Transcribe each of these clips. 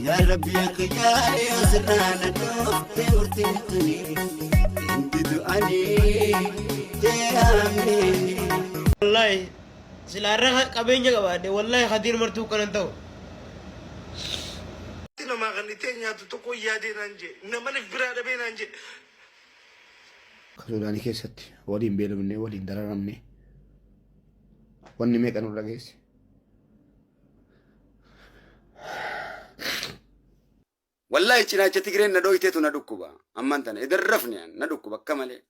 Yaa Rabbi akka gaarii asirraa na dhoofte murtiin tuni hin didu ani jee amiin. Wallaahi silaa irra qabeenya qabaadhe wallaahi Khadiir martuu kanan ta'u. Namaa kan itee nyaatu tokko yaadee naan jee namanif biraa dhabee naan jee. Akka Suudaanii keessatti waliin beelofnee waliin dararamnee wanni meeqa nurra geesse. Wallahi cinaacha Tigreen na dhooyteetu na dhukkuba. Ammaan tana edan rafne an na dhukkuba akka malee.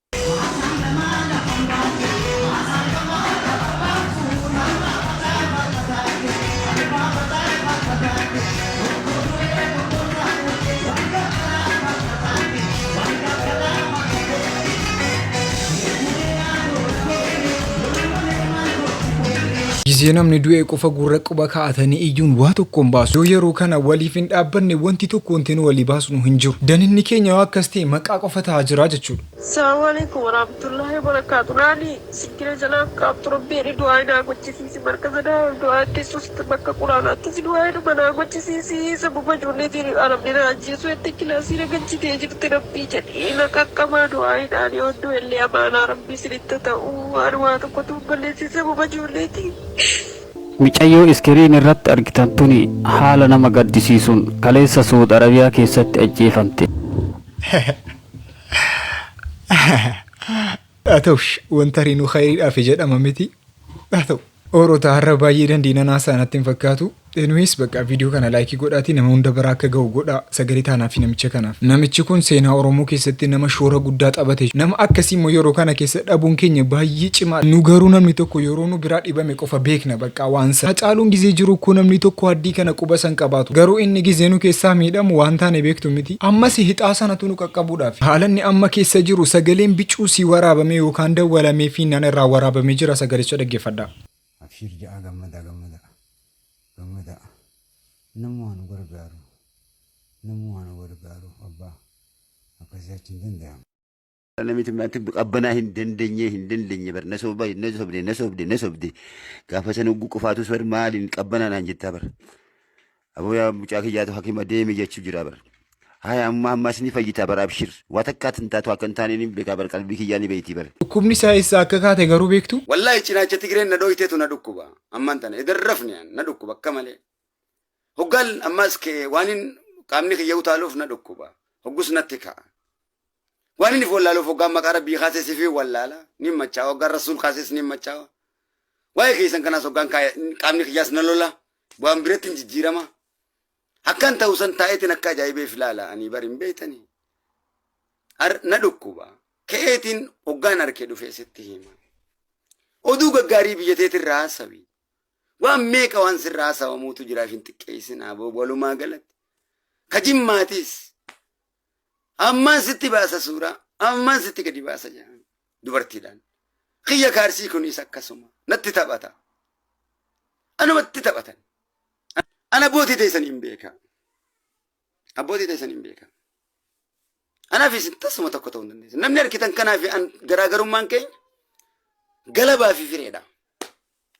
Gizee namni du'e qofa gurra quba kaa'atanii iyyuun waa tokko hin baasu. Yoo yeroo kana waliif hin dhaabbanne wanti tokko wanti nu walii baasnu hin jiru. Daninni keenya yoo akkas ta'e maqaa qofa ta'aa jira jechuudha. Assalamualaikum warahmatullahi wabarakatuh. Naani sikkira jalaa qaabtu rabbi jedhi du'aa naa gochisiisi markaza daa du'aatti sus bakka quraanaattis du'aa dhuma naa gochisiisi sababa ijoolleetiin arabni na ajjeesu itti kilaasii na galchitee jirti rabbii jedhii na qaqqabaa du'aa hidhaan yoo du'e illee amaanaa rabbii isinitti ta'u waan waa tokkotu hin balleessin sababa ijoolleetiin. Micayyoo iskiriin irratti argitan tuni haala nama gaddisiisuun kaleessa Suud Arabiyaa keessatti ajjeefamte. Haa ta'u wanta riinuu khayriidhaafi jedhama miti. Haa ta'u. Oorota har'a baay'ee dandeenya naasaa natti hin fakkaatu. Anyways bakka viidiyoo kana like godhaatii nama hunda bira akka ga'u godhaa sagalee taanaa fi namicha kanaaf. Namichi kun seenaa Oromoo keessatti nama shoora guddaa taphate. Nama akkasii immoo yeroo kana keessa dhabuun keenya baay'ee cimaa. Nu garuu namni tokko yeroo nu biraa dhibame qofa beekna bakka waan sana. Hacaaluun gizee jiru koo namni tokko haddii kana quba san qabaatu. Garuu inni gizee nu keessaa miidhamu waan taane beektu miti. Ammas hixaa sanatu nu qaqqabuudhaaf. Haalanni amma keessa jiru sagaleen bicuu sii waraabamee yookaan dawwalamee fi nan irraa waraabamee jira sagalicha dhaggeeffadhaa. Abshiir ja'aa gammadaa gammadaa gammadaa namuu haa nu gargaaru namuu haa nu gargaaru abbaa akkasii achi hin danda'amu. Namiti mati qabbanaa hin dandenye hin dandenye bar na soba na sobde na sobde na sobde gaafa san hogguu qofaatu bar maaliin qabbanaa naan jettaa bar aboo yaa mucaa kiyyaatu hakima deemi jechuu jira bar haya amma ammas ni fayyitaa bar abshir waa takkaat hin taatu akka hin taane ni beekaa bar qalbii kiyyaa ni beeyti bar. Dhukkubni isaa eessaa akka kaate garuu beektuu? Wallahi cinaacha Tigreen na dhooyteetu na dhukkuba. Ammaan tana edan rafne an na dhukkuba akka malee. Hoggaan ammas ka'e waanin qaamni kiyya utaaluuf na dhukkuba. Hoggus natti ka'a. Waan inni wallaaluuf hoggaan maqaa rabbii kaasee sifi wallaala. Ni machaa'a. Hoggaan rasuul kaasees ni machaa'a. Waa'ee keessan kanaas hoggaan qaamni kiyyaas na lola. Waan biratti hin jijjiirama. Akkan ta'u san taa'eetiin akka ajaa'ibeef ilaala. Ani bari hin beektanii. Na dhukkuba. Ka'eetiin hoggaan harkee dhufee sitti hima. Oduu gaggaarii biyya teetirraa haasawi. Waan meeqa waan sirraa haasawamuutu jiraaf hin xiqqeessinaa boo walumaa galatti. Ka jimmaatiis ammaan sitti baasa suuraa ammaan sitti gadi baasa jedhan dubartiidhaan. Kiyya kaarsii kunis akkasuma natti taphata. Anumatti taphatan. Ana abbootii teessan hin beeka. Abbootii teessan hin beeka. Anaaf isin tasuma tokko ta'uu hin dandeessan. Namni argitan kanaaf garaagarummaan keenya galabaa fi fireedha.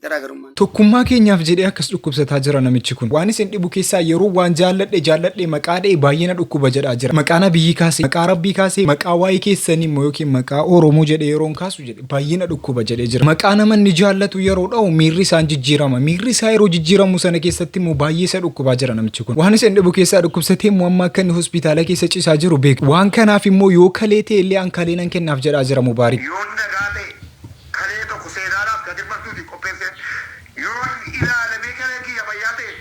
Garaagarummaan. Tokkummaa keenyaaf jedhee akkas dhukkubsataa jira namichi kun. Waan isin dhibu keessaa yeroo waan jaalladhe jaalladhe maqaa dha'e baay'ee na dhukkuba jedhaa jira. Maqaa nabiyyii kaasee, maqaa rabbii kaasee, maqaa waa'ee keessanii immoo yookiin maqaa Oromoo jedhee yeroon kaasu jedhe baay'ee na dhukkuba jedhee jira. Maqaa nama inni jaallatu yeroo dha'u miirri isaan jijjiirama. Miirri isaa yeroo jijjiiramu sana keessatti immoo baay'ee isa dhukkubaa jira namichi kun. Waan isin dhibu keessaa dhukkubsatee immoo amma akka inni hospitaala keessa ciisaa jiru beeku. Waan kanaaf immoo yoo kalee ta'e illee an kalee nan kennaaf jedhaa jira Mubaarik. Yoon nagaa ta'e kalee tokko seenaadhaaf Kadir Martuuti qopheessee yoon ilaalamee kaleen kiyya fayyaa ta'e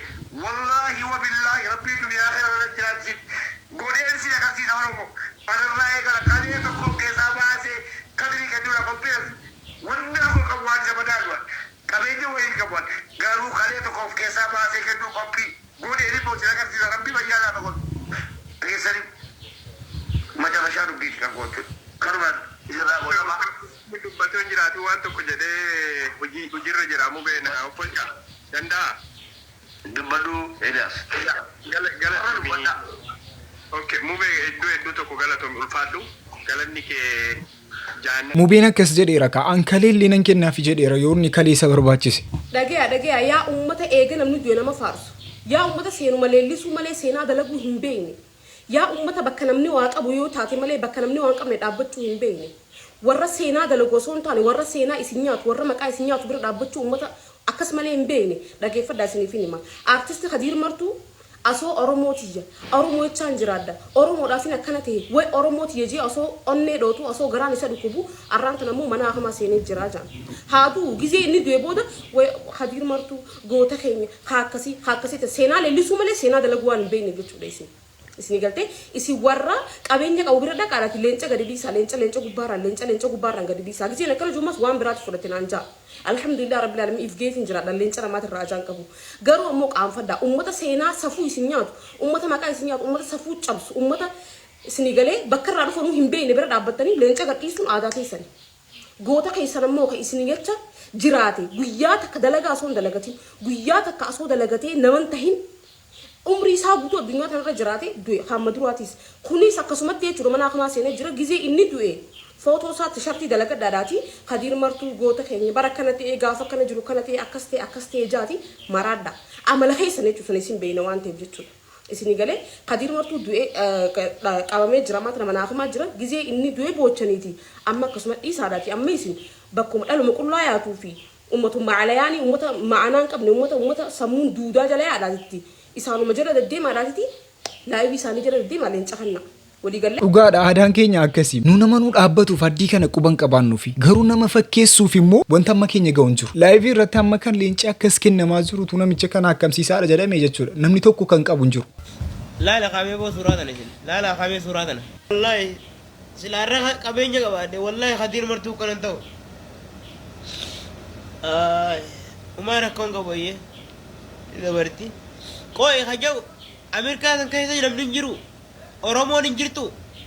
wallaahi wa billaahi rabbii duniyaa kana irra jiraachisin godheen sin agarsiisa oromo anarraa eegala kalee tokko of keessaa baasee Kadirii kennuudhaaf qopheessu wanni tokko qabu waan isa madaalu an qabeenya wayii hin qabu an garuu kalee tokko of keessaa baasee kennuu qophii godheen immoo sin agarsiisa rabbii fayyaa gaafa godhu dhageessanii macarashaa dubbiiti kan koo jechuudha kanumaan isinirraa goolaba. Namni dubbatee hin jiraatu waan tokko jedhee hojii hojiirra jira mubee na offolcha danda'a. Dubbadhu Eliyaas. Gala Har'a galatomi dubbadhaa. okay mubee hedduu hedduu tokko galatomi ulfaadhu galanni kee jaannata. Mubeen akkas jedheera kaa an kalee illee nan kennaafi jedheera yoo inni kalee isa barbaachise. Dhageya dhageya yaa ummata eega namni du'e nama faarsu. Yaa ummata seenuma leellisuu malee seenaa dalaguu hin beekne. Yaa ummata bakka namni waa qabu yoo taate malee bakka namni waa hin qabne dhaabbachuu hin beekne. Warra seenaa dalagu osoo hin taane warra seenaa isin nyaatu, warra maqaa isin nyaatu bira dhaabbachuu ummata akkas malee hin beekne dhageeffadhaa isiniifin hima. Artist Kadiir Martuu asoo Oromoo tiyya, Oromoo jechaan jiraadha, Oromoodhaafin akkana tahe, way Oromoo tiyya jee osoo onnee dhootuu, osoo garaan isa dhukkubu arraan tana immoo mana hakimaa seenee jira jaan. Haa du'u gizee inni du'e booda way Kadiir Martuu goota keenya, kaa akkasii, kaa akkasii ta'e seenaa leellisuu malee seenaa dalaguu waan hin beekneef jechuudha isin. Isinii galtee? Isin warra qabeenya qabu bira dhaqaadhaati leenca gadi dhiisaa, leenca leenca gubbaarraan, leenca leenca gubbaarraan gadi dhiisaa. Gizeen akkana jiru ammas waan biraatu fudhate naan ja'a. Alhamdulillah Rabbil Aalamiin if geetiin jiraadha leenca namaatirraa ajaan qabu. Garuu ammoo qaanfadhaa. Ummata seenaa safuu isin nyaatu, ummata maqaa isin nyaatu, ummata safuu cabsu, ummata isinii galee bakka irraa dhufanuu hin beekne bira dhaabbattanii leenca gad dhiisuun aadaa teessani. Goota keessan ammoo ka isinii jecha jiraate guyyaa takka dalagaa osoo hin dalagatin, guyyaa takka osoo dalagatee nama hin tahin Umrii isaa guutuu addunyaa tanarra jiraate du'e ka amma duraatiis. Kuniis akkasumatti jechuudha mana hakimaa seenee jira gizee inni du'e footoo isaa tishartii dalagadhaadhaati Kadiir Martuu goota keenya bara akkana ta'ee gaafa akkana jiru akkana ta'ee akkas ta'e akkas ta'e jaati maraadha. Amala keessan jechuudha sana isin beeyna waan ta'eef jechuudha. Isinii galee Kadiir Martuu du'e qabamee jira ammaa tana mana hakimaa jira gizee inni du'e boochaniiti amma akkasuma dhiisaadhaati amma isin bakkuma dhaluma qullaa yaatuu fi Ummatuma alayaanii ummata ma'anaa hin qabne ummata ummata sammuun duudaa jala yaadhaatitti isaanuma jala deddeemaadhaatiti live isaanii jala deddeemaa leenca kanna walii gallee. Dhugaadha aadaan keenya akkasi. Nu nama nuu dhaabbatuuf addii kana quba hin qabaannuufi. Garuu nama fakkeessuuf immoo wanta amma keenya ga'u hin jiru. Live irratti amma kan leenci akkas kennamaa jiru utuu namicha kana akkamsiisaadha jedhamee jechuudha. Namni tokko kan qabu hin jiru. Laala kaamee boo suuraa tana isin laala kaamee suuraa tana. Wallaahi Silaa irra qabeenya qabaadhe wallahi Kadiir martuu akkana hin ta'u. Aay umaa rakkoo hin qabu ayyee dabarti. Qooyi ka jedhu Ameerikaa san keessa namni hin jiru Oromoon hin jirtu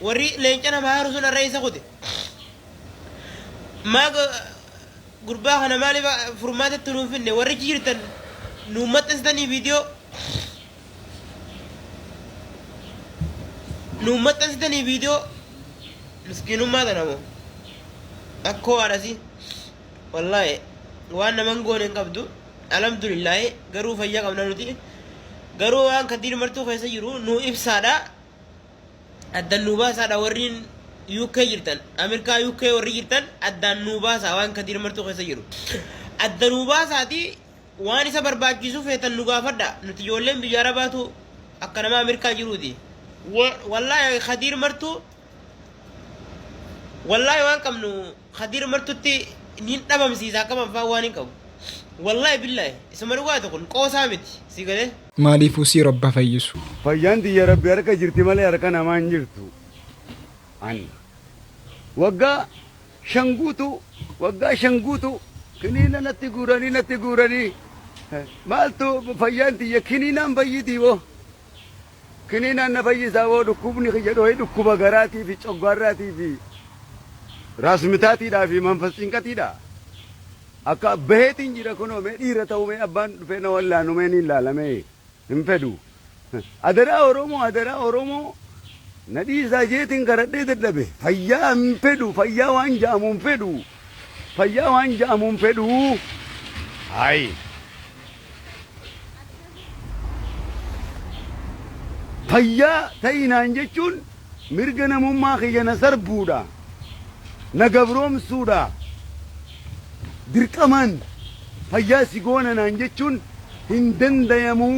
warri leenca nama haaru sun irra isa kute. Maa gurbaa kana maaliif furmaatatti nuun finne warri achi jirtan nuun maxxansitanii viidiyoo Nuun maxxansitanii viidiyoo miskiinummaa tana moo akkoo haadhasi wallaahi waan naman goone hin qabdu alhamdulillaahi garuu fayyaa qabna nuti garuu waan kadiir martuu keessa jiru nuu ibsaadha addan nuu baasaadha warriin UK jirtan Ameerikaa UK warri jirtan addaan nuu baasaa waan kadiir martuu keessa jiru adda nuu baasaati Waan isa barbaachisu feetan nu gaafadha. Nuti ijoolleen biyya Arabaatu akka nama Ameerikaa jiruuti. Wallaahi Khadiir Martuu wallaahi waan qabnu Khadiir Martutti niin dhabamsiisa akka manfaa waan hin qabu. Wallaahi billaahi isuma dhugaati kun qoosaa miti si galee. Maaliifuu sii Rabba fayyisu. Fayyaan tiyya Rabbi harka jirti malee harka namaa hin jirtu. An waggaa 5 guutuu waggaa 5 guutuu kiniina natti guuranii natti guuranii maaltu fayyaan tiyya kiniinaan fayyitii boo kiniinaan na fayyisaa boo dhukkubni kiyya dhohee dhukkuba garaatii fi coggaarraatii fi raasmitaatiidhaa fi manfas cinqatiidha. Akka baheetiin jira kunoo mee dhiira ta'uu mee abbaan dhufee na wallaanu mee niin laalamee. Hin fedhu. Adaraa Oromoo adaraa Oromoo na dhiisaa jeetiin karadhee dadhabe. Fayyaa hin fedhu fayyaa waan ja'amu hin fedhu. Fayyaa waan ja'amu hin fedhu. Hayi. Fayyaa ta'i naan jechuun mirga namummaa kiyya na sarbuudha. Na gabroomsuudha. Dirqamaan fayyaa si goona naan jechuun hin dandayamu.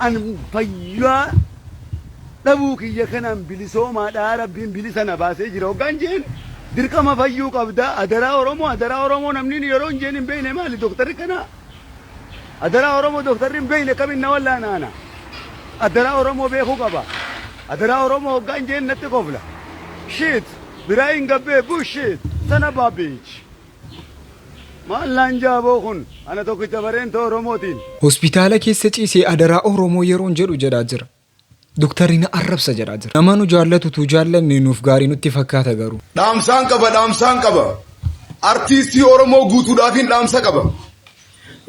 An fayyaa dhabuu kiyya kanaan bilisoomaadha. Rabbiin bilisa na baasee jira hoggaan jeen dirqama fayyuu qabda. Adaraa Oromoo adaraa Oromoo namni yeroo hin jeen hin beekne maali doktarri kanaa? Adaraa Oromoo doktarri hin beekne kamiin na wallaana ana? Adaraa Oromoo beekuu qaba. Adaraa Oromoo hoggaan jeen natti kofla. Shit! Biraa hin gabbee bullshit! Son of a bitch! Maal naan jaaboo kun ana tokkicha bareentoo Oromootiin. Hospitaala keessa ciisee adaraa Oromoo yeroon jedhu jedhaa jira. Doktarri na arrabsa jedhaa jira. Nama nu jaallatu utuu jaallanne nuuf gaarii nutti fakkaata garuu. Dhaamsaan qaba dhaamsaan qaba. Artiistii Oromoo guutuudhaafiin dhaamsa qaba.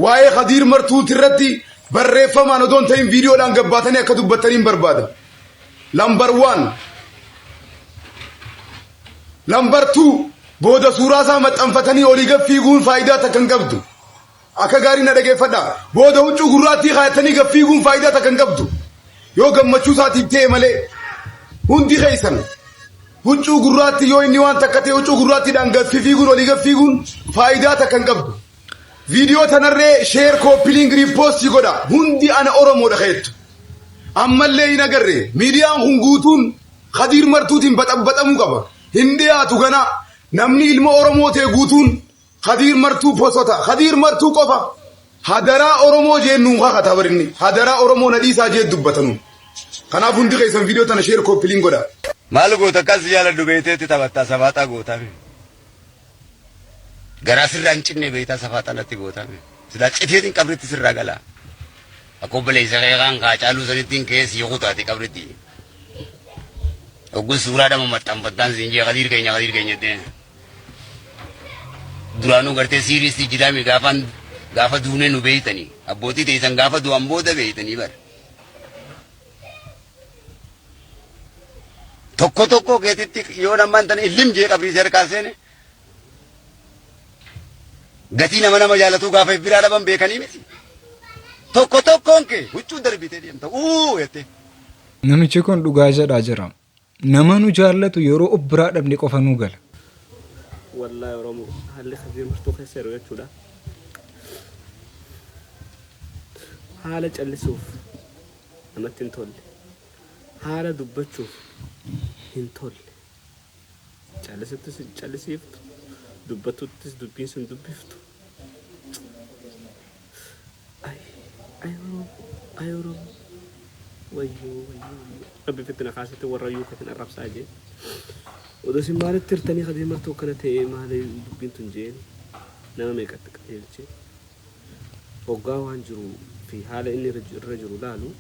Waa'ee Kadiir Martuuti irratti barreeffamaan odoo hin ta'in viidiyoodhaan gabbaatanii akka dubbattaniin barbaada. Lambar 1. Lambar 2 booda suuraa isaa maxxanfatanii olii gad fiiguun faayidaa takka hin qabdu. Akka gaarii na dhageeffadha. Booda huccuu gurraattii kaayattanii gad fiiguun faayidaa takka hin qabdu. Yoo gammachuu isaatiif ta'e malee hundi keessan huccuu gurraattii yoo inni waan takka ta'e huccuu gurraattiidhaan gad fiiguun olii gad fiiguun faayidaa takka hin qabdu. Viidiyoo tanarree share copy link repost godha. Hundi ana Oromoodha keettu. Ammallee hin agarre miidiyaan kun guutuun Khadiir Martuutiin baxabbaxamuu qaba. Hin dhiyaatu ganaa. Namni ilma Oromoo ta'e guutuun Khadiir Martuu posota. Khadiir Martuu qofa. Hadaraa Oromoo jeen nuun kakata barinni. Hadaraa Oromoo na dhiisaa jee dubbata nuun. Kanaaf hundi keessan viidiyoo tana share copy link godha. Maal goota akkas jaaladhu beekteetti taphattaa safaaxaa gootaame. Garaa sirraa hin cinne beektaa safaaxaa natti gootaame. Silaa citeetiin qabritti sirraa gala. Akka obboleessa kee kaan kaacaaluu sanittiin kee sii kutaati qabritti. Oggun suuraa dhama maxxanfattaan siin jee Khadiir keenya Khadiir keenya jettee. Duraanuu gartee siiriistii jiraami gaafaan gaafa duunee nu beeytanii. Abbootii teessan gaafa du'an booda beeytanii bara. Tokko tokko keetitti yoo nammaan tana illim jee qabrii si harkaa seene gatii nama nama jaalatuu gaafa if biraa dhaban beekanii miti. Tokko tokkoon kee huccuu darbitee deemta uu jettee. Namichi kun dhugaa jedhaa jira. Nama nu jaallatu yeroo of biraa dhabne qofa nuu gala. Wallaahi Oromoo haalli Khadiir Martuu keessa jiru jechuudha. Haala callisuuf namatti hin tolle. Haala dubbachuuf hin tolle. Callisuttis hin callisiiftu. Dubbatuttis dubbiin sun dubbiftu. Ay ay Oromoo ay Oromoo wayyoo wayyoo wayyoo. Rabbi fitti na kaasete warra yuukatin arrabsaa jee. Odoo isin maalitti hirtanii Khadiir Martuu akkana ta'e maali dubbiin tun jeen nama meeqatti qajeelche. Hoggaa waan jiru fi haala inni irra jiru laalu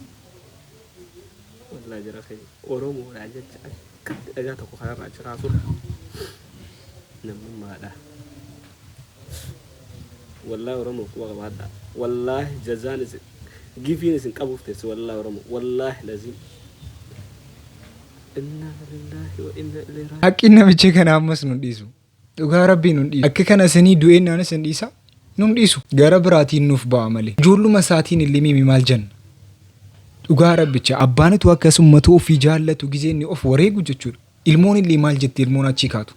wallahi jara keenya Oromoodhaa jecha akkatti dhagaa tokko kanarraa achi kaasuun namummaadha. Wallahi Oromoo quba qabaadhaa. Wallahi jazaan isin gifiin isin qabuuf teessi wallahi Oromoo wallahi laziim. Innaa lillaahi wa innaa ilayhi raaji'uun. Haqqiin namicha kanaa ammas nun dhiisu. Dhugaa rabbii nun dhiisu. Akka kana isinii du'eennaan isin dhiisa? Nun dhiisu. Gara biraatiin nuuf ba'a malee. Ijoolluma isaatiin illee mimi maal jenna? Dhugaa rabbicha abbaanitu akkasummatuu ofii jaallatu gizee inni of wareegu jechuudha. Ilmoon illee maal jetti ilmoon achii kaatu?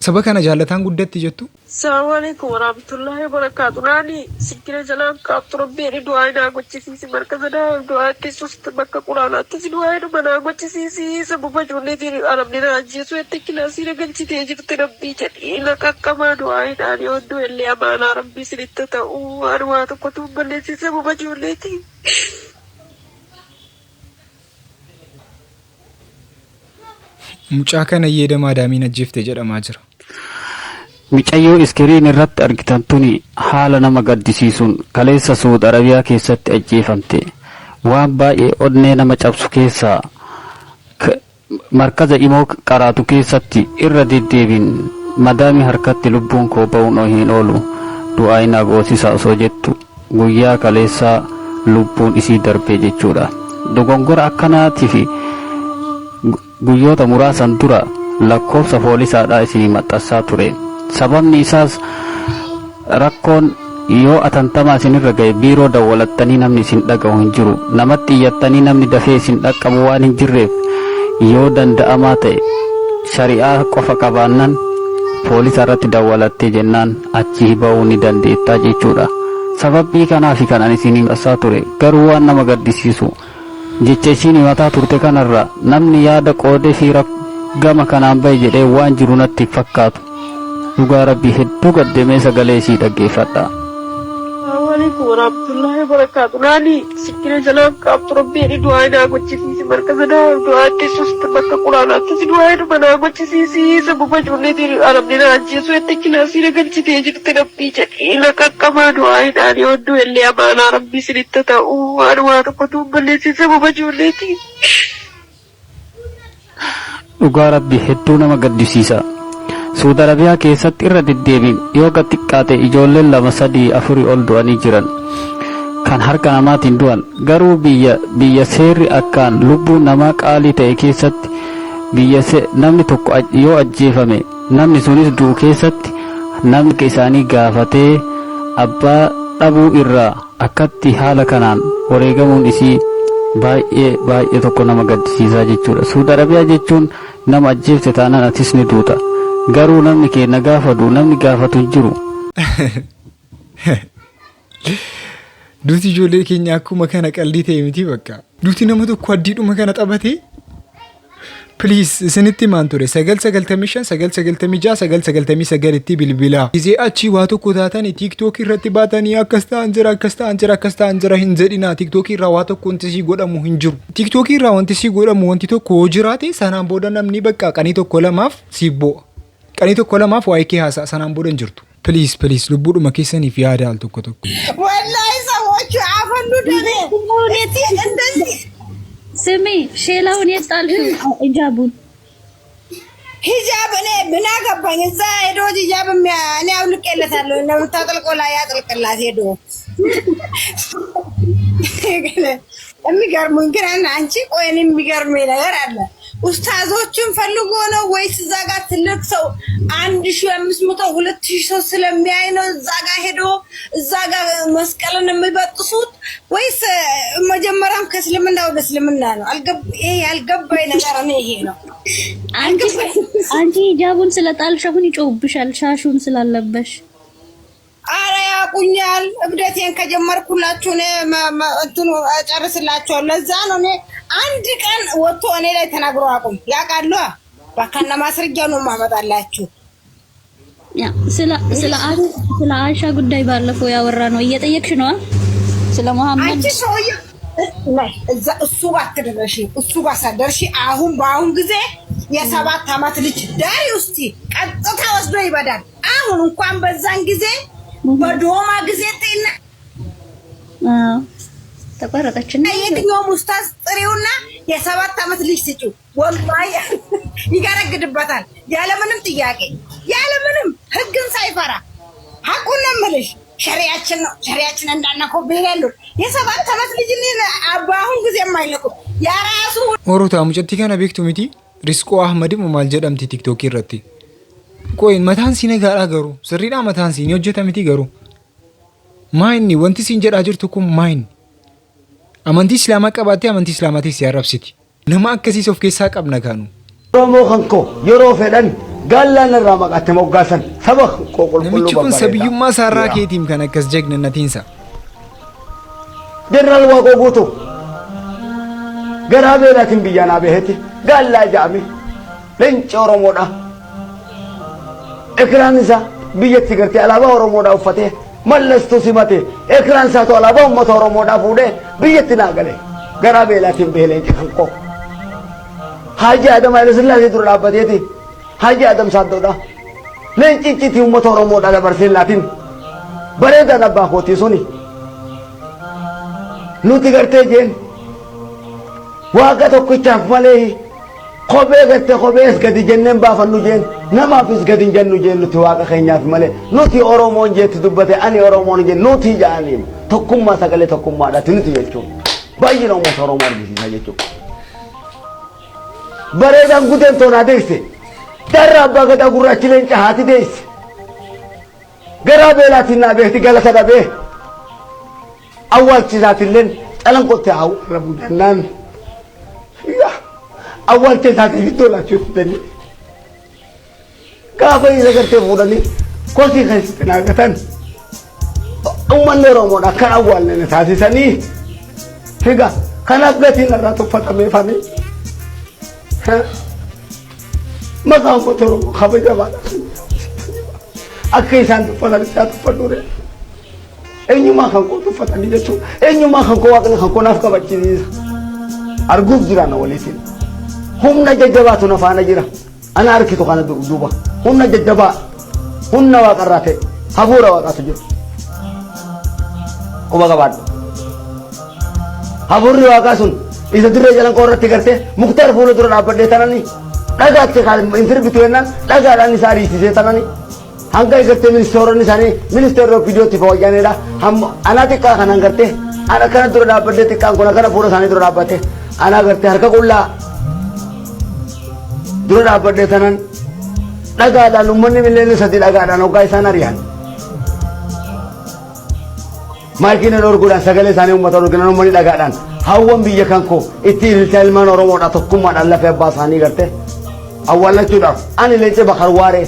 Saba kana jaallataan guddatti jettu? Assalamu alaikum warahmatullahi wabarakatuh. Naani sikkina jalaan qaabtu rabbi jedhi du'aa naa gochisiisi markaza naa du'aatti sust bakka quraanaattis du'aa dhuma naa gochisiisi sababa ijoolleetiin arabni na ajjeesu jetti kilaasii na galchitee jirti rabbii jedhi na qaqqabaa du'aa hidhaan yoo du'e illee amaanaa rabbii isinitti ta'u waan waa tokkotu hin balleessin sababa ijoolleetiin. Mucaa kana yeeda maadaamiin ajjeefte jedhamaa jira. Micayyoo iskiriin irratti argitan tuni haala nama gaddisiisuun kaleessa Suud Arabiyaa keessatti ajjeefamte. Waan baay'ee onnee nama cabsu keessaa markaza imoo qaraatu keessatti irra deddeebiin madaamii harkatti lubbuun koo ba'uun hin oolu du'aayi naa goosisaa osoo jettu guyyaa kaleessaa lubbuun isii darbee jechuudha. Dogongora akkanaatifi guyyoota muraasan dura lakkoofsa foolisaadhaa isinii maxxassaa ture. Sababni isaas rakkoon yoo atantamaa isinirra ga'e biiroo dawwalattanii namni isin dhaga'u hin jiru. Namatti iyyattanii namni dafee isin dhaqqabu waan hin jirreef yoo danda'amaa ta'e shari'aa qofa qabaannan poolisa irratti dawwalattee jennaan achii ba'uu ni dandeetta jechuudha. Sababbii kanaafi kan ani isinii maxxassaa ture. Garuu waan nama gaddisiisu jecha isiin himataa turte kanarra namni yaada qoodefii gama kanaan bahe jedhee waan jiru natti hin fakkaatu. Dhugaa rabbii hedduu gadde mee sagalee isii dhaggeeffadhaa. Assalamu alaikum warahmatullahi wabarakatuh. Naani sikkina jalaan qaabtu rabbi jedhi du'aa naa gochisiisi markaza naa du'aatti sust bakka quraanaattis du'aa dhuma naa gochisiisi sababa ijoolleetiin arabni na ajjeesu jetti kilaasii na galchitee jirti rabbii jedhi na qaqqabaa du'aa hidhaan yoo du'e illee amaanaa rabbii isinitti ta'u waan waa tokkotu hin balleessin sababa ijoolleetiin. Dhugaa rabbi hedduu nama gaddisiisa. Suud Arabiyaa keessatti irra deddeebiin yoo gad xiqqaate ijoolleen 2, 3, 4 ol du'anii jiran. Kan harka namaatiin du'an. Garuu biyya biyya seerri akkaan lubbuun namaa qaalii ta'e keessatti biyya namni tokko yoo ajjeefame namni sunis du'u keessatti Namni isaanii gaafatee abbaa dhabuu irraa akkatti haala kanaan wareegamuun isii baay'ee baay'ee tokko nama gaddisiisaa jechuudha. Suudi Arabiyaa jechuun nama ajjeefte taanaan atis ni duuta. Garuu namni keenya gaafa du'u namni gaafatu hin jiru. Duuti ijoollee keenya akkuma kana qaldii ta'e miti bakka. Duuti nama tokko addiidhuma kana taphatee. Please, isinitti himaan ture, 995 996 999tti bilbilaa. Gizee achii waa tokko taatanii TikTok irratti baatanii akkas ta'an jira, akkas ta'an jira, akkas ta'an jira hin jedhinaa. TikTok irraa waa tokko wanti sii godhamu hin jiru. TikTok irraa wanti sii godhamu wanti tokko yoo jiraate, sanaan booda namni bakka qanii tokko lamaaf siif bu'a. Qanii tokko lamaaf waa'ee kee haasa'a, sanaan booda hin jirtu. Please, please, lubbuudhuma keessaniif yaada al tokko tokko. ወላሂ ሰዎቹ አፈንዱደኔ እንደዚህ ስሚ፣ ሼላውን የት ጣልሽው? ሂጃቡን። ሂጃብ እኔ ምን አገባኝ? እዛ ሄዶ ሂጃብ እኔ አውልቄለታለሁ። እንደምታጠልቆ ላይ ያጥልቅላት ሄዶ። የሚገርሙኝ ግን አንቺ ቆይ፣ እኔ የሚገርመኝ ነገር አለ። ኡስታዞችን ፈልጎ ነው ወይስ እዛ ጋር ትልቅ ሰው 1500 2000 ሰው ስለሚያይ ነው እዛ ጋር ሄዶ እዛ ጋር መስቀልን የሚበጥሱት ወይስ መጀመሪያም ከእስልምና ወደ እስልምና ነው? ይሄ ያልገባኝ ነገር እኔ ይሄ ነው። አንቺ ሂጃቡን ስለጣልሽ አሁን ይጮህብሻል፣ ሻሹን ስላለበሽ። አረ ያውቁኛል። እብደቴን ከጀመርኩላችሁ እኔ እንትኑ እጨርስላችኋለሁ። ለዛ ነው እኔ አንድ ቀን ወጥቶ እኔ ላይ ተናግሮ አቁም ያውቃሉ። በከነ ማስረጃ ነው የማመጣላችሁ። ያ ስለ አይሻ ጉዳይ ባለፈው ያወራ ነው እየጠየቅሽ ነው? ስለ መሐመድ። አንቺ ሰውዬ ላይ እዛ እሱ ባትደረሺ እሱ ባሳደርሺ አሁን በአሁን ጊዜ የ7 ዓመት ልጅ ዳሪ ውስቲ ቀጥታ ወስዶ ይበዳል። አሁን እንኳን በዛን ጊዜ በዶማ ጊዜ ጤና ተቋረጠችና የትኛውም ኡስታዝ ጥሪውና የ7 ዓመት ልጅ ስጪው፣ ወላሂ ይገረግድበታል። ያለምንም ጥያቄ፣ ያለምንም ህግን ሳይፈራ። ሀቁን ነው የምልሽ። ሸሪያችን ነው፣ ሸሪያችን እንዳናኮብህ ይላሉ። የ7 ዓመት ልጅ በአሁን ጊዜ የማይለቁ የራሱ Orotaa mucattii kana beektu miti? Risqoo Ahmad immoo maal jedhamti TikTokii irratti? Qoy, mataan sii nagaadhaa garuu? Sirriidhaa mataan sii ni hojjeta miti garuu? Maa inni wanti siin jedhaa jirtu kun maa inni? Amantii Islaamaa qabaattee amantii Islaamaatiin si arrabsiti. Nama akkasiis of keessaa qabna kaanu. Oromoo kan koo yeroo fedhan gaallaan irraa maqaatti moggaasan saba koo qulqulluu Namichi kun babbareedaa. sabiyyummaa isaarraa keetiim kan akkas jagnannatiinsa. Jeneraal Waaqoo Guutuu garaa beelaatiin biyyaa naa baheeti gaallaa ja'ame leenci Oromoodha. Ikiraan isaa biyyatti gartee alaabaa Oromoodha uffatee mallastu simate, ikiraan isaatu alaabaa uummata Oromoodha fuudhee biyyatti naa gale, garaa beelaatiin bahe leenci kan koo. Haaji Adam Haile Sillaasee dura dhaabbateeti Haaji Adam Saaddoodha. Leenci icciitii uummata Oromoodha dabarsee laatiin bareedaan abbaa kootii suni. Nuti gartee jeen waaqa tokkichaaf malee kophee gartee kophees gadi jenneen baafannu jeen, namaafis gadi hin jennu jeen, nuti waaqa keenyaaf malee. Nuti Oromoon jeetti dubbate, ani Oromoon jeen nuti ja'aniin tokkummaa sagalee tokkummaadhaati nuti jechuun baay'ina uummata Oromoo argisiisa jechuudha. Bareedaan guteen toonaa deesse, darra abbaa gadaa gurraachi leenca haati deesse, garaa beelaatiin naa beekti galata dhabee awwaalchisaatilleen calanqotti haa rabu jennaan awwaalcha isaatiif iddoo laachuu fidanii gaafa isa gartee fuudhanii kosii keessatti naagatan uummanni Oromoodha akkan awwaalne na taasisanii figa. Kanaaf gatiin irraa tuffatamee maqaa uummata Oromoo kabajamaadha akka isaan tuffatan isaa tuffadhuure eenyummaa kan koo tuffatanii jechuudha. Eenyummaa kan koo waaqni kan koo naaf kabachiisa. Arguuf jira na waliitiin. Humna jajjabaatu na faana jira. Ana arkitu kana duuba humna jajjabaa, humna waaqarraa ta'e, hafuura waaqaatu jira. Quba qabaadhu. Hafuurri waaqaa sun isa dirree Calanqoo irratti gartee Muktaar fuula dura dhaabbadhee tanani dhagaatti hin sirbitu jennaan dhagaadhaan isaa ariisisee tanani hanga gartee ministeeronni isaanii ministeerri opiidiyootti fawayyaanidha. Anaa xiqqaa kanaan gartee ana kana dura dhaabbadhee, xiqqaan kun akkana fuula isaanii dura dhaabbate, anaa gartee harka qullaa dura dhaabbadhee tanan Dhagaadhaan uummanni miliyoona 3 dhagaadhaan hoggaa isaan ari'an. Maayikiin dhorkuudhaan sagalee isaanii uummata dhorkinan uummanni dhagaadhaan hawwan biyya kan koo itti ililchaa ilmaan Oromoodhaa tokkummaadhaan lafee abbaa isaanii garte awwaallachuudhaaf ani leenca Bakar Waaree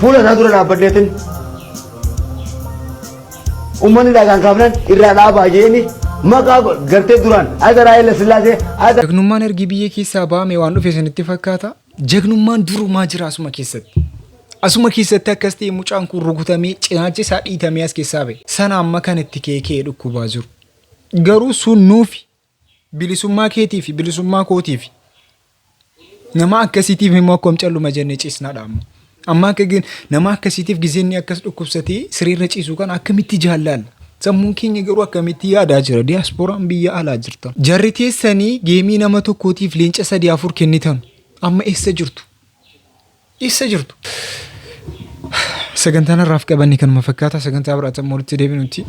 fuula isaa dura dhaabbadheetin uummanni dhagaan kaafnan irraa dhaabaa jeeni maqaa gartee duraan Adaraa Haile Sillaasee Adaraa Jagnummaan ergi biyya keessaa ba'ame waan dhufe isinitti fakkaata? Jagnummaan durumaa jira asuma keessatti. Asuma keessatti akkas ta'e mucaan kun rukutamee cinaachi isaa dhiitamee as keessaa ba'e. Sana amma kan itti ka'ee ka'ee dhukkubaa jiru. Garuu sun nuufi bilisummaa keetiifi bilisummaa kootiifi. Nama akkasiitiif immoo akkam calluma jennee ciisnaadha amma. Amma akka nama akkasiitiif gizee inni akkas dhukkubsatee sireerra ciisu kana akkamitti jaallaalla? Sammuun keenya garuu akkamitti yaadaa jira? Diyaaspooraan biyya alaa jirtan. Jarri teessanii geemii nama tokkootiif leenca 3 4 kennitan amma eessa jirtu? Eessa jirtu? Sagantaan har'aaf qabanne kanuma fakkaata. Sagantaa biraatti amma walitti deebinutti.